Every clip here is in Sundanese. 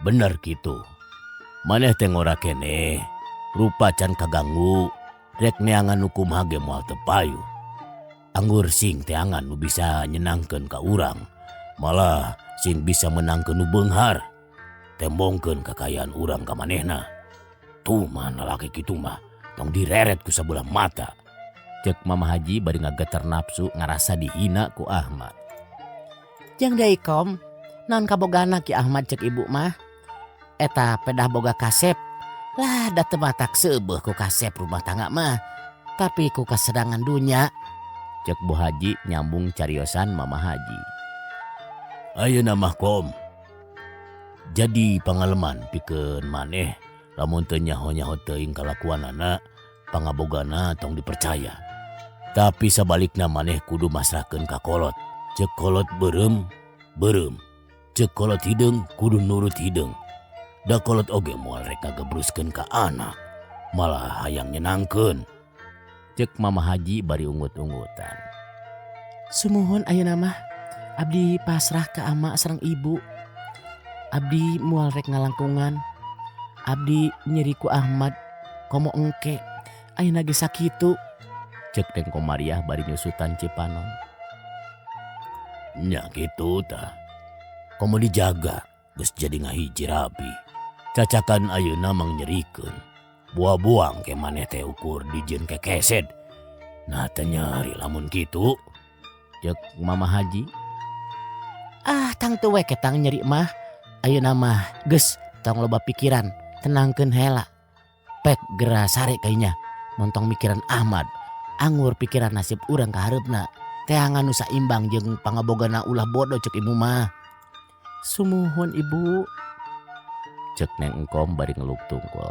Bener kitu. Maneh teh ngora keneh, rupa can kaganggu, rek neangan nu kumaha ge moal teu payu. Anggur sing teangan nu bisa nyenangkeun ka urang, malah sing bisa meunangkeun nu beunghar. Tembongkeun kakayaan urang ka manehna. Tuh mah lalaki kitu mah tong direret ku sabelah mata. Cek Mama Haji bari ngageter nafsu ngarasa dihina ku Ahmad. Jeung deui, Kom, naon kabogana Ki Ahmad cek ibu mah? Eta pedah boga kasep lah, da teu matak seubeuh ku kasep rumah tangga mah, tapi ku kasenangan dunya. Cek Bu Haji nyambung cariosan Mama Haji. Ayeuna mah, Kom. Jadi pangalaman pikeun maneh, lamun teu nyaho-nyaho teuing kalakuanana, pangabogana tong dipercaya. Tapi sabalikna maneh kudu masrahkeun ka kolot. Cek kolot beureum, beureum. Cek kolot hideung, kudu nurut hideung. Da kolot oge moal rek ngagebruskeun ka anak, malah hayang nyenangkeun. Cek Mama Haji bari ungut-ungutan. Sumuhun, ayeuna mah abdi pasrah ka ama sareng ibu. Abdi moal rek ngalangkungan. Abdi nyeri ku Ahmad komo engke. Ayeuna ge sakitu. Cek Neng Komariah bari nyusutan cipanon. Nya kitu tah. Komo dijaga geus jadi ngahiji rabi. Cacakan ayeuna mah nyerikeun. Buang-buang ke maneh teh ukur dijieun kekeset. Nah, teu nyeri lamun kitu. Cek Mama Haji. Ah, tangtu we ketang nyeri mah. Ayeuna mah geus tong loba pikiran, tenangkeun heula. Pek gera sare kayanya montong mikiran Ahmad. Anggur pikiran nasib urang ka hareupna. Teangan nu saimbang jeung pangabogana, ulah bodoh cek ibu mah. Sumuhun, Ibu. Cek Neng Engkom bari ngeluk tungkul.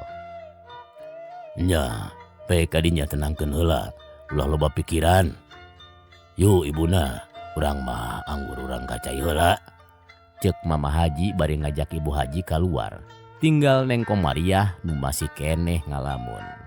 Nya, pek kadinya tenangkeun heula, ulah loba pikiran. Yuk ibuna, urang mah anggur urang ka cai heula. Cek Mama Haji bari ngajak Ibu Haji keluar. Tinggal Neng Komariah nu masih keneh ngalamun.